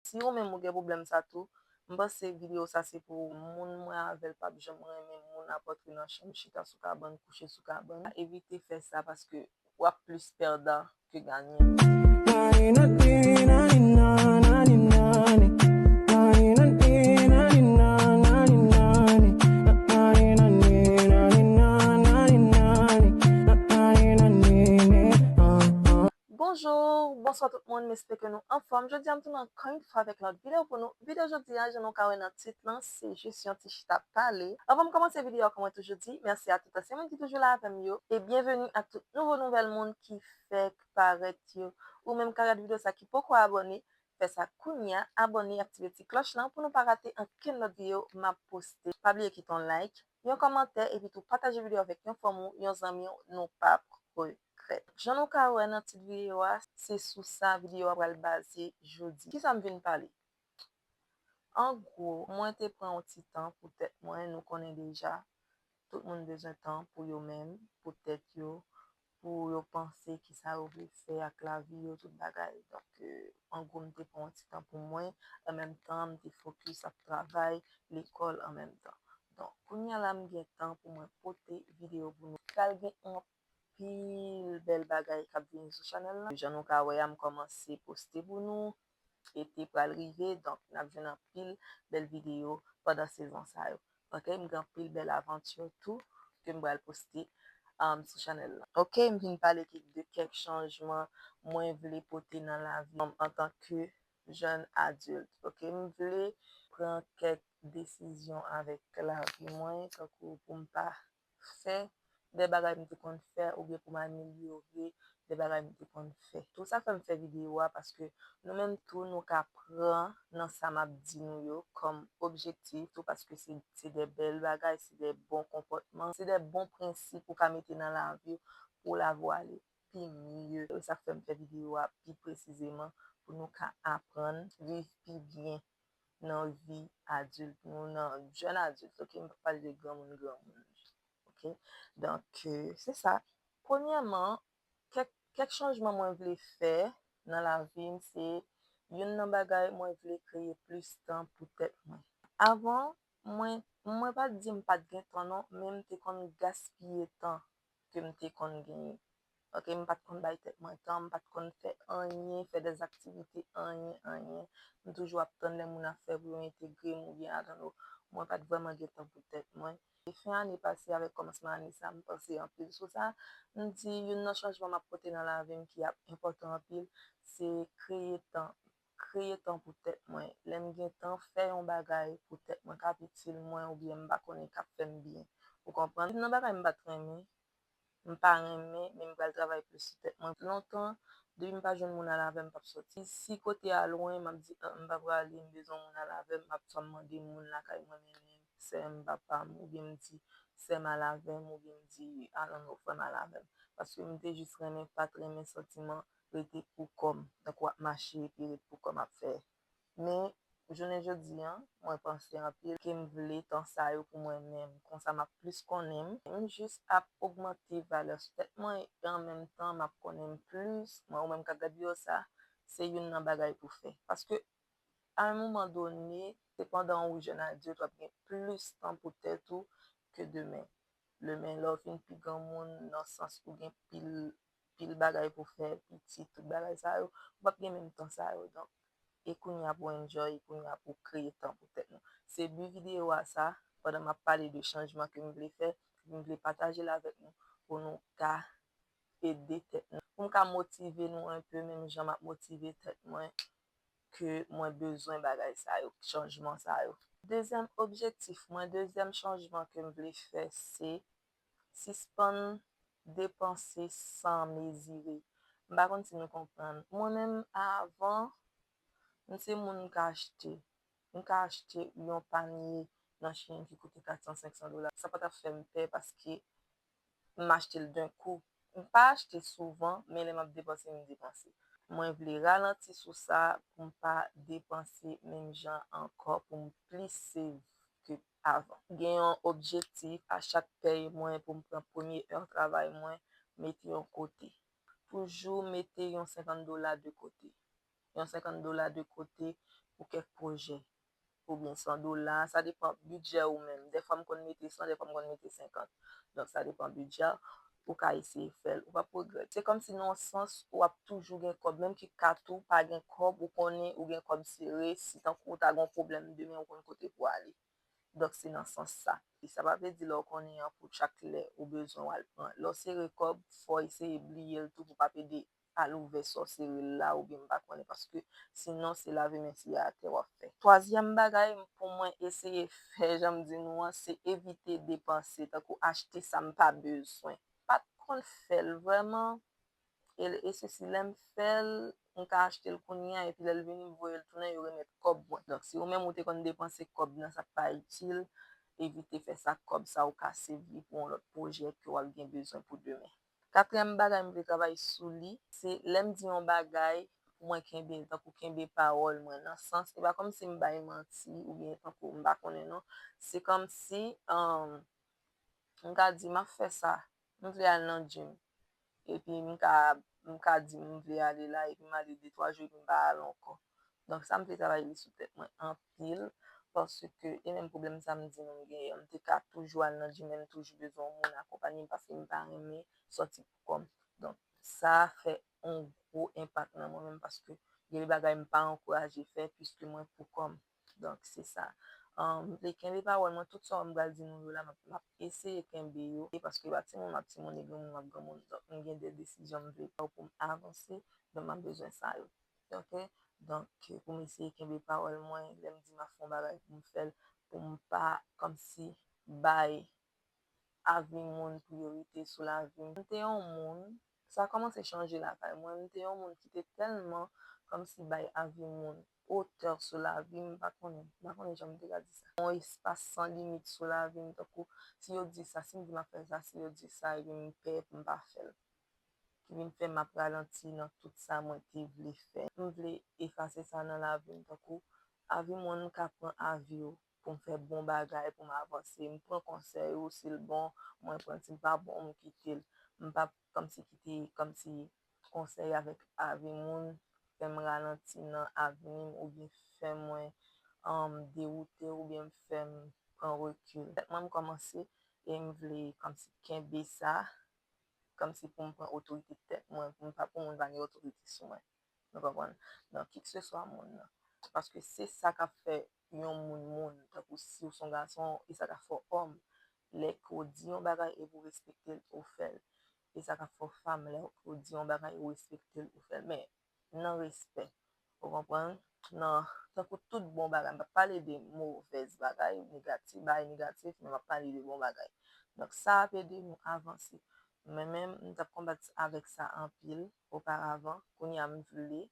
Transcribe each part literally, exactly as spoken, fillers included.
Si ou menm ou gen pwoblèm sa tou, m panse videyo sa se pou ou. Moun mwen avè l p ap janm renmen moun ap antre nan chanm, chita sou kabann, kouche sou kabann. Evite fè sa paske w ap plis pèdan ke ganyan. Bonjou, bonswa tout moun, m espere ke nou anfòm. Jodi a m tounen ankò yon fwa avèk lòt videyo pou nou. Videyo jodi a, jan nou ka wè nan tit lan, se jis yon ti chita pale. Anvan m kòmanse videyo a, kòm mwen toujou di, mèsi a tout ansyen moun ki toujou la avè m yo, e byenveni a tout nouvo nouvèl moun ki fèk parèt yo. Ou menm ka gad videyo sa ki poko abòne, fè sa kounye a, abòne, aktive ti klòch lan pou nou pa rate ankenn lòt videyo m ap poste. Pa bliye kite yon like, yon kòmantè, epi tou pataje videyo avèk yon fanmi w, yon zanmi w, nou p ap regrèt. Jan nou ka wè nan tit videyo a, se sou sa videyo a pral baze jodi. Kisa m vin pale? An gwo, mwen te pran yon ti tan pou tèt mwen, nou konnen deja, tout moun bezwen tan pou yo menm, pou tèt yo, pou yo panse kisa yo vle fè ak lavi yo, tout bagay. Donk, euh, an gwo, m te pran yon ti tan pou mwen, an menm tan, m te fokis ap travay, lekòl an menm tan. Donk, kounye a la, m gen tan pou mwen pote videyo pou nou. Pral gen anpil bèl bagay k ap vini sou chanèl lan. Jan nou ka wè a, m kòmanse poste pou nou. Ete pral rive, donk n ap jwenn anpil bèl videyo pandan sezon sa yo. Ok, m gen anpil bèl avanti tou ke m pral poste, um, sou chanèl lan. Ok, m vin pale ki de kèk chanjman mwen vle pote nan lavi m antanke jèn adilt. Ok, m vle pran kèk desizyon avèk lavi mwen, tankou pou m pa fè de bagay m te konn fè oubyen pou m amelyore de bagay m te konn fè. Tou sa fè m fè videyo a paske nou menm tou nou ka pran nan sa m ap di nou yo kòm objektif tou paske se, se de bèl bagay, se de bon konpòtman, se de bon prensip ou ka mete nan lavi w pou lavi w ale pi mye. Se sa k fè m fè videyo a pi presizeman pou nou ka aprann viv pi byen nan vi adilt nou, nan jèn adilt, ok? M p ap pale de granmoun, granmoun. Ok? Donk, euh, se sa. Premyèman, kèk, kèk chanjman mwen vle fè nan lavi m, se youn nan bagay mwen vle kreye plis tan pou tèt mwen. Avan, mwen, mwen pa t di m pa t gen tan non, men m te konn gaspiye tan ke m te konn genyen. Ok, m pa t konn bay tèt mwen tan, m pa t konn fè anyen, fè dèzaktivite, anyen, anyen. M toujou ap tann lè moun ap fè pou yo entegre m oubyen atann yo. Mwen pa t vrèman gen tan pou tèt mwen. E fen ane pase avèk kòmansman ane sa, m panse anpil sou sa. M di youn nan chanjman m ap pote nan lavi m ki ap enpòtan anpil, se kreye tan. Kreye tan pou tèt mwen. Lè m gen tan, fè yon bagay pou tèt mwen k ap itil mwen oubyen m pa konnen k ap fè m byen. Ou konprann? Youn nan bagay m pa t renmen, m pa renmen, men m pral travay plis sou tèt mwen. Lontan, depi m pa jwenn moun al avè m, m p ap sòti. Si kote a lwen, m ap di, "Ah, m pa prale, m bezwen moun al avè m," m ap swa m mande moun lakay mwen mennen m, sè m, papa m, oubyen m di, "Sè m al avè m," oubyen m di, "Al ann, frè m al avè m." Paske m te jis renmen, pa t renmen santiman rete pou kò m, tankou w ap mache epi ret pou kò m ap fè. Men, jounen jodi a, mwen panse anpil ke m vle tan sa yo pou mwen menm. Konsa m ap plis konnen m. M jis ap ogmante valè sou tèt mwen e an menm tan m ap konnen m plis. Mwen ou menm k ap gad videyo sa, se youn nan bagay pou fè. Paske, a yon moman done, se pandan ou jèn adilt, w ap gen plis tan pou tèt ou ke demen. Demen, lè w fin pi granmoun, nan sans ou gen pil, pil bagay pou fè, pitit, tout bagay sa yo, ou p ap gen menm tan sa yo. Donk, e kounye a pou enjoy, e kounye a pou kreye tan pou tèt nou. Se bi videyo a sa, pandan m ap pale de chanjman ke m vle fè, m vle pataje l avèk nou, pou nou ka ede tèt nou. Pou m ka motive nou enpe, menm jan m ap motive tèt mwen, ke mwen bezwen bagay sa yo, chanjman sa yo. Dezyèm objektif mwen, dezyèm chanjman ke m vle fè, se sispann depanse san mezire. M pa konn si nou konprann. Mwen menm, avan, m se moun m ka achte. M ka achte yon panye nan Shein ki koute kat san, senk san dola. Sa pa t ap fè m pè paske m achte l d'un coup. M pa achte souvan, men lè m ap depanse, m depanse. Mwen vle ralanti sou sa pou m pa depanse menm jan ankò, pou m plis save ke avan. Gen yon objektif a chak pèy mwen pou m pran premye è travay mwen, mete yon kote. Toujou mete yon senkant dola de kote. Yon senkant dola de kote pou pwojè oubyen san dola, sa depan bidjè ou menm. Dèfwa m konn mete san, dèfwa m konn mete senkant. Donk, sa depan bidjè, ou ka eseye fè l, ou p ap regrèt. Se kòmsi nan yon sans, w ap toujou gen kòb, menm ke ka tou pa gen kòb, ou konnen ou gen kòb sere, si tankou ou ta gen yon pwoblèm demen, ou konn kote pou ale. Donk, se nan sans sa. E sa pa vle di lè w konnen an pou chak lè ou bezwen w al pran. Lè w sere kòb, fò w eseye bliye l tou pou w pa pede al ouvè sa w sere l la oubyen m pa konnen, paske sinon se lave men siye atè w ap fè. Twazyèm bagay pou mwen eseye fè, jan m di nou an, se evite depanse, tankou achte sa m pa bezwen. Pa t konn fè l vrèman, e, e sesi, lè m fè l, m ka achte l kounye a, epi lè l vini, m voye l tounen, yo remèt kòb mwen. Donk, si ou menm ou te konn depanse kòb nan sa k pa itil, evite fè sa, kòb sa ou ka sèvi pou yon lòt pwojè ke w ap gen bezwen pou demen. Katriyèm bagay m vle travay sou li, se lè m di yon bagay, pou mwen kenbe l, tankou kenbe pawòl mwen, nan sans, e pa kòmsi m bay manti, oubyen tankou m pa konnen non, se kòmsi, um, m ka di, "M ap fè sa, m vle al nan gym." Epi m ka, m ka di, "M vle ale la," epi m ale de twa jou, epi m pa al ankò. Donk, sa m te travay li sou tèt mwen anpil, paske e menm pwoblèm sa m di nou m genyen an, m te ka toujou al nan gym, men m toujou bezwen yon moun akonpanye m, paske m pa renmen sòti pou kò m. Donk, sa fè yon gwo enpak nan mwen menm, paske gen de bagay m pa ankouraje fè, piske mwen pou kò m. Donk, se sa. Ahn, m vle kenbe pawòl mwen, tout sa m pral di nou yo la, m ap, m ap eseye kenbe yo, e paske pa timoun m ap timoun, e granmoun m ap granmoun. Donk, m gen de desizyon m vle pran pou m avanse, donk, m ap bezwen sa yo. Ok? Donk, pou m eseye kenbe pawòl mwen, lè m di m ap fè yon bagay pou m fè l, pou m pa kòmsi bay avi moun priyorite sou lavi m. M te yon moun, sa kòmanse chanje lakay mwen, m te yon moun ki te tèlman kòmsi bay avi moun otè sou lavi m, m pa konnen, m pa konnen jan m te ka di sa. Yon espas san limit sou lavi m, tankou si yo di sa, si m di m ap fè sa, si yo di sa, epi m pè pou m pa fè l. Ki vin fè m ap ralanti nan tout sa mwen te vle fè. M vle efase sa nan lavi m, tankou avi moun, m ka pran avi w pou m fè bon bagay, pou m avanse. M pran konsèy ou, si l bon, mwen pran, si l pa bon, m kite l. M p ap kòmsi kite, kòmsi konsèy avèk avi moun fè m ralanti nan avni m oubyen fè mwen, um, dewoute oubyen fè m pran rekil. Tèt mwen, m kòmanse e m vle kòmsi kenbe sa, kòmsi pou m pran otorite tèt mwen, pou m pa, pou moun pa gen otorite sou mwen. Nou konprann? Nan kikeseswa moun nan. Paske se sa k ap fè yon moun moun, tankou si w se yon gason, e sa k ap fè w òm. Lè ke w di yon bagay e pou w respekte l, ou fè l. E sa k ap fè w fanm, lè ke w di yon bagay, ou respekte l, ou fè l. Men, nan respè. Ou konprann? Nan, tankou tout bon bagay. M p ap pale de movèz bagay, negatif, bagay negatif, men m ap pale de bon bagay. Donk, sa ap ede nou avanse. Mwen menm, m t ap konbat avèk sa anpil oparavan. Kounye a, m vle,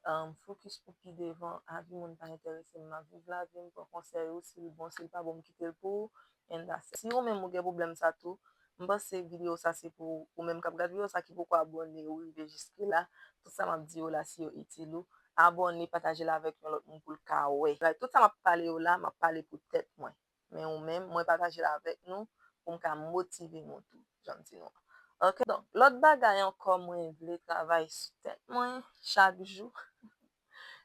um, fokis pou pi devan. Avi moun pa enterese m. M ap viv lavi m, pran konsèy ou, si l bon, si l pa bon, m kite l pou ou, and that's it. Si ou menm ou gen pwoblèm sa tou, m panse videyo sa se pou ou menm k ap gade videyo sa ki poko abòne, ou rive jiske la. Tout sa m ap di yo la, si yo itil ou, abòne, pataje l avèk yon lòt moun pou l ka wè. Like, tout sa m ap pale yo la, m ap pale pou tèt mwen. Men ou menm, mwen pataje l avèk nou pou m ka motive nou tou, jan m di nou an. Ok, donk, lòt bagay ankò mwen vle travay sou tèt mwen chak jou.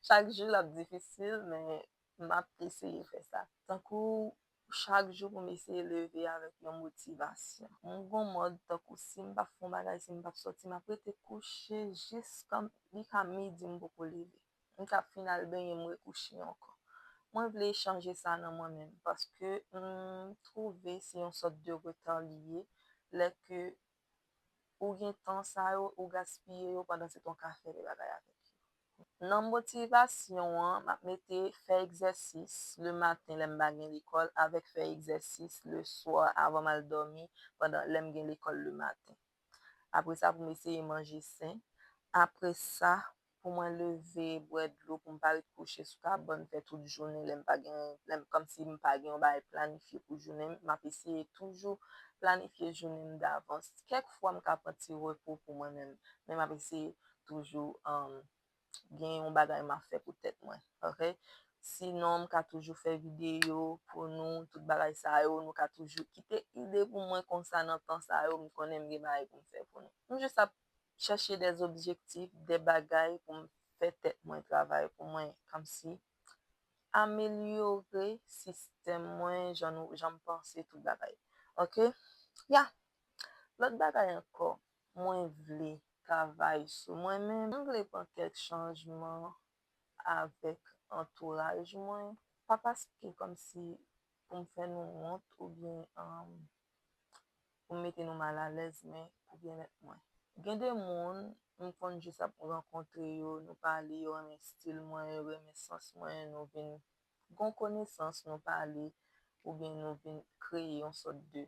Chak jou l ap difisil, men m ap eseye fè sa. Tankou chak jou pou m eseye leve avèk yon motivasyon. M gon mòd tankou si m p ap fè yon bagay, si m p ap sòti, m ap rete kouche jis kan li ka midi m poko leve. M ka fin al benyen, m rekouche ankò. Mwen vle chanje sa nan mwen menm, paske m twouve se yon sòt de reta li ye, lè ke ou gen tan sa yo, ou gaspiye yo pandan se tan w ka fè de bagay avèk yo. Nan motivasyon an, m ap mete fè egzèsis le maten lè m pa gen lekòl, avèk fè egzèsis le swa avan m al dòmi pandan lè m gen lekòl le maten. Apre sa, pou m eseye manje sen. Apre sa, pou mwen leve, bwè dlo, pou m pa ret kouche sou kabann, fè tout jounen, lè m pa gen, lè m, kòmsi m pa gen yon bagay planifye pou jounen m, m ap eseye toujou planifye jounen m davans. Kèk fwa, m ka pran ti repo pou mwen menm, men m ap eseye toujou, um, gen yon bagay m ap fè pou tèt mwen, ok? Sinon, m ka toujou fè videyo pou nou, tout bagay sa yo, nou ka toujou kite ide pou mwen konsa nan tan sa yo, m konnen m gen bagay pou m fè pou nou. M jis ap chèche de objektif, de bagay pou m fè tèt mwen travay pou mwen, kòmsi amelyore sistèm mwen, jan nou, jan m panse tout bagay. Ok? Ya. Lòt bagay ankò, mwen vle travay sou mwen menm. M vle pran kèk chanjman avèk antouraj mwen. Pa paske kòmsi pou m fè nou wont oubyen, um, pou m mete nou malalèz, men pou byennèt mwen. Gen de moun, m konn jis ap rankontre yo, nou pale, yo renmen estil mwen, yo renmen sans mwen, nou vin gon konesans, nou pale, oubyen nou vin kreye yon sòt de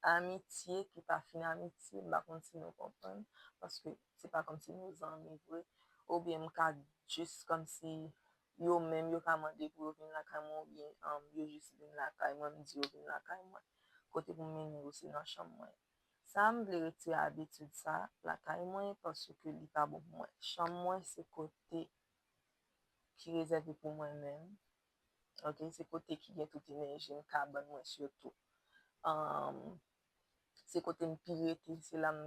amitye ki pa fin amitye, m pa konn si nou konprann, paske se pa kòmsi nou zanmi vre, oubyen m ka jis kòmsi yo menm yo ka mande pou yo vin lakay mwen, oubyen, um, yo jis vin lakay mwen, m di yo vin lakay mwen, kote pou m mennen yo se nan chanm mwen. Sa m vle retire abitid sa lakay mwen, paske li pa bon pou mwen. Chanm mwen se kote ki rezève pou mwen menm. Ok, se kote ki gen tout enèji m, kabann mwen sitou. Um, se kote m pi rete, se la m,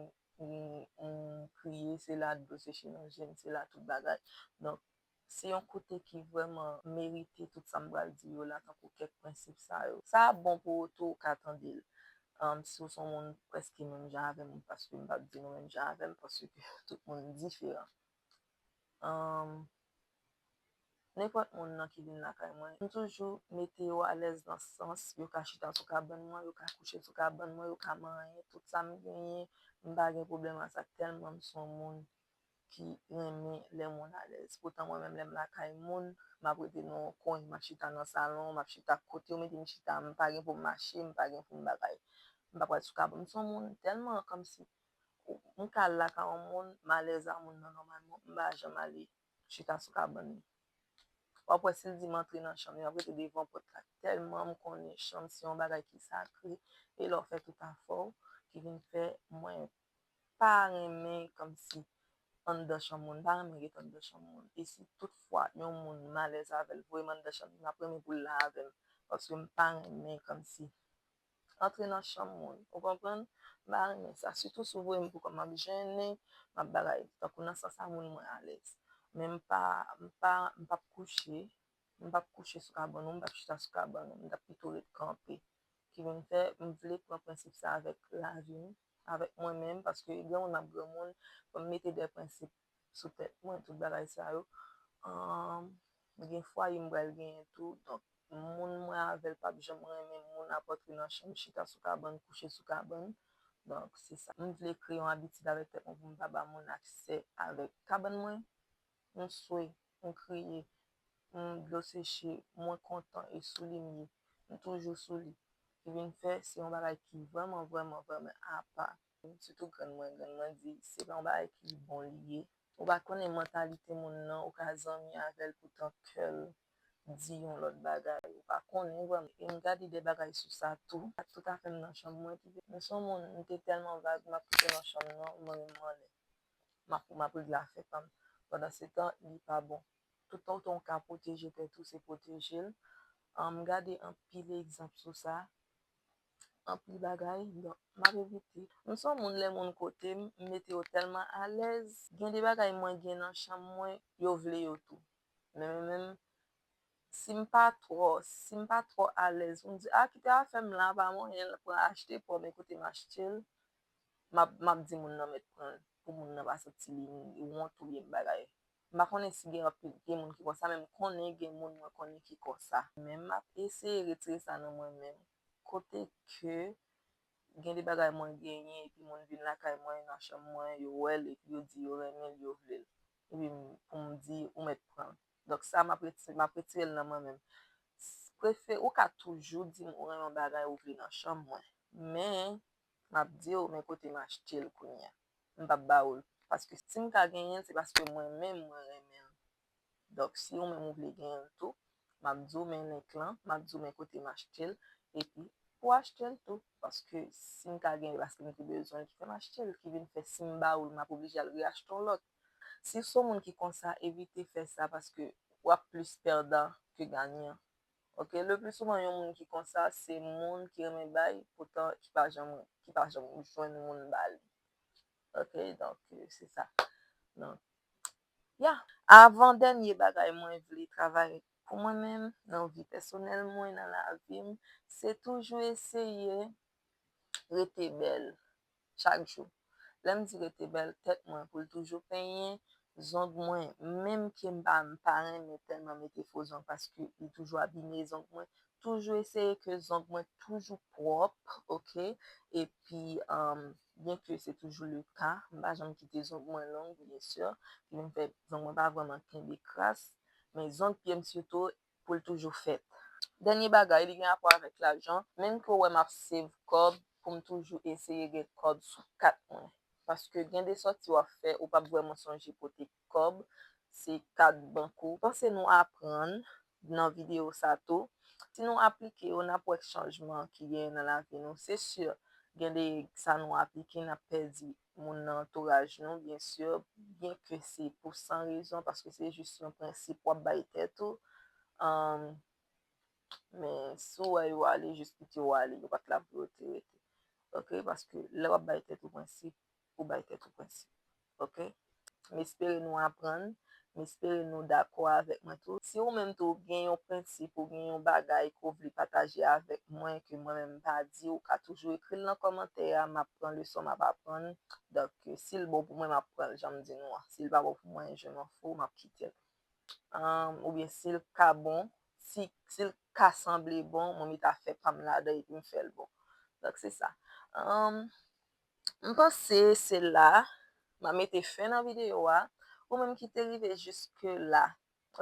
m, m kriye, se la dlo seche nan je m, se la tout bagay. Donk, se yon kote ki vrèman merite tout sa m pral di yo la, tankou kèk prensip sa yo. Sa bon pou ou tou, ou ka tande l. Um, si w se yon moun prèske menm jan avè m, paske m p ap di nou menm jan avè m, paske tout moun diferan. Um, nenpòt moun nan ki vin lakay mwen, m toujou mete yo alèz nan sans, yo ka chita sou kabann mwen, yo ka kouche sou kabann mwen, yo ka manyen, tout sa m genyen, m pa gen pwoblèm a sa, tèlman m se yon moun ki renmen lè moun alèz. Poutan mwen menm lè m lakay moun, m ap rete nan yon kwen, m ap chita nan salon, m ap chita kote yo mete m chita, m pa gen pou m mache, m pa gen pou m bagay. M pa pral sou kabann. M se yon moun tèlman kòmsi m ka al lakay yon moun, m alèz a moun nan nòmalman, m pa janm ale chita sou kabann li. W ap wè si l di m antre nan chanm li, m ap rete devan pòt la. Tèlman m konnen chanm se yon bagay ki sakre, e lè w fè tout afè w, ki vin fè mwen pa renmen kòmsi anndan chanm moun, m pa renmen ret anndan chanm moun. E si tout fwa yon moun m alèz avè l, voye m anndan chanm li, m ap renmen pou l la avè m, paske m pa renmen kòmsi antre nan chanm moun. Ou konprann? M pa renmen sa. Sitou si w voye m pou kò m, m ap jennen, m ap bagay. Tankou nan sans a moun mwen alèz. Men m pa, m pa, m p ap kouche. M p ap kouche sou kabann ou, m p ap chita sou kabann ou. M t ap pito ret kanpe. Ki vin fè, m vle pran prensip sa avèk lavi m, avèk mwen menm, paske granmoun ap granmoun, fò m mete de prensip sou tèt mwen, tout bagay sa yo. Ahn, gen fwaye m pral genyen tou. Donk, moun mwen avè l p ap janm renmen moun ap antre nan chanm, chita sou kabann, kouche sou kabann. Donk, se sa. M vle kreye yon abitid avèk tèt mwen pou m pa ba moun aksè avèk kabann mwen. M swe, m kriye, m dlo seche, mwen kontan e sou li m ye. M toujou sou li. Ki vin fè, se yon bagay ki vrèman, vrèman, vrèman apa. Sitou grann mwen, grann mwen di, se pa yon bagay ki bon li ye. Ou pa konnen mantalite moun nan, ou ka zanmi avè l poutan kè l di yon lòt bagay. Ou pa konnen vrèman. E m gade de bagay sou sa tou. Tout afè m nan chanm mwen, ki fè, m se yon moun, m te tèlman vag, m ap kite nan chanm nan, mwen menm m anlè. M ap, m ap regle afè pa m. Pandan se tan, li pa bon. Toutan ou ka pwoteje tèt ou, se pwoteje l. Ahn, m gade anpil egzanp sou sa. Anpil bagay, donk, m ap evite. M se yon moun, lè moun kote m, m mete yo tèlman alèz. Gen de bagay mwen gen nan chanm mwen, yo vle yo tou. Men mwen menm, si m pa twò, si m pa twò alèz, m di, a, kite afè m la, pa mwayen, pran achte pa w, men kote m achte l, m ap, m ap di moun nan mèt pran l, pou moun nan pa santi li wont oubyen bagay. M pa konnen si gen anpil, gen moun ki konsa, men m konnen gen moun mwen konnen ki konsa. Men m ap eseye retire sa nan mwen menm. Kote ke gen de bagay mwen genyen, epi moun vin lakay mwen, nan chanm mwen, yo wè l, epi yo di yo renmen l, yo vle l. Epi m, pou m di, ou mèt pran l. Donk sa, m ap reti-, m ap retire l nan mwen menm. Prefe-, ou ka toujou di m ou renmen yon bagay ou vle nan chanm mwen. Men, m ap di w, men kote m achte l kounye a. M p ap ba ou l. Paske si m ka genyen l, se paske mwen menm, mwen renmen l. Donk, si ou menm ou vle genyen l tou, m ap di w men link lan, m ap di w men kote m achte l, epi pou w achte l tou. Paske si m ka genyen l, paske m te bezwen l, ki fè m achte l, ki vin fè si m ba ou l, m ap oblije al reachte yon lòt. Si w se yon moun ki konsa, evite fè sa, paske w ap plis pèdan ke ganyan. Ok, le pli souvan yon moun ki konsa, se moun ki renmen bay, poutan ki pa janm, ki pa janm jwenn moun ba li. Ok, donk, euh, se sa. Donk, ya. Avan dènye bagay mwen vle travay Pou mwen menm, nan vi pèsonèl mwen, nan lavi m, se toujou eseye rete bèl chak jou. Lè m di rete bèl, tèt mwen pou l toujou penyen, zong mwen, menm ke m pa, m pa renmen tèlman mete fo zong paske li toujou abime zong mwen, toujou eseye ke zong mwen toujou pwòp, oke? Epi, um, byen ke se toujou le ka, m pa janm kite zong mwen long, byen si, ki vin fè zong mwen pa vrèman kenbe kras, men zong pye m sitou, pou l toujou fèt. Dènye bagay, li gen rapò avèk lajan. Menm ke w wè m ap save kòb, pou m toujou eseye gen kòb sou kat mwen. Paske gen de sòti w ap fè, ou p ap vrèman sonje pote kòb, se kat bank ou. Panse nou aprann nan videyo sa tou. Si nou aplike yo, n ap wè chanjman ki genyen nan lavi nou. Se si, gen de sa nou aplike, n ap pèdi moun nan antouraj nou, byen si, byen ke se pou san rezon, paske se jis yon prensip w ap bay tèt ou. Um, men si w wè yo ale, jis kite yo ale, yo pa t la pou yo te rete. Oke? Paske lè w ap bay tèt ou prensip, ou bay tèt ou prensip. Oke? M espere nou aprann, m espere nou dakò avèk mwen tou. Si ou menm tou ou gen yon prensip, ou gen yon bagay ke w vle pataje avèk mwen, ke mwen menm m pa di, ou ka toujou ekri l nan kòmantè a, m ap pran leson, m ap aprann. Donk, si l bon pou mwen, m ap pran l, jan m di nou an. Si l pa bon pou mwen, je m'en fous, m ap kite l. Um, oubyen si l ka bon, si, si l ka sanble bon, mwen mete afè pa m ladan epi m fè l bon. Donk, se sa. Um, m panse se la m a mete fen nan videyo a. Ou menm ki te rive jiske la,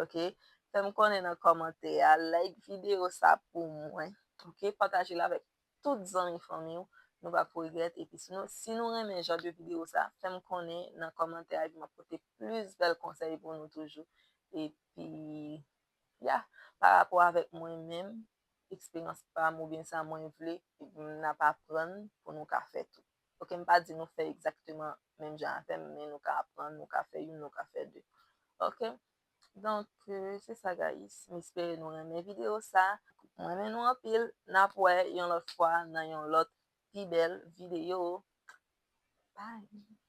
oke? Fè m konnen nan kòmantè a, like videyo sa pou mwen, oke? Pataje l avèk tout zanmi fanmi w, nou p ap regrèt. Epi si nou, si nou renmen jan de videyo sa, fè m konnen nan kòmantè a, epi m ap pote plis bèl konsèy pou nou toujou. Epi, ya, pa rapò avèk mwen menm, eksperyans pa m oubyen sa mwen vle, epi n ap aprann pou nou ka fè tou. Oke, m pa di nou fè egzakteman menm jan avè m, men nou ka aprann, nou ka fè youn, nou ka fè de. Oke? Donk, euh, se sa, guys. M espere nou renmen videyo sa. Mwen renmen nou anpil. N ap wè yon lòt fwa nan yon lòt pi bèl videyo. Bye!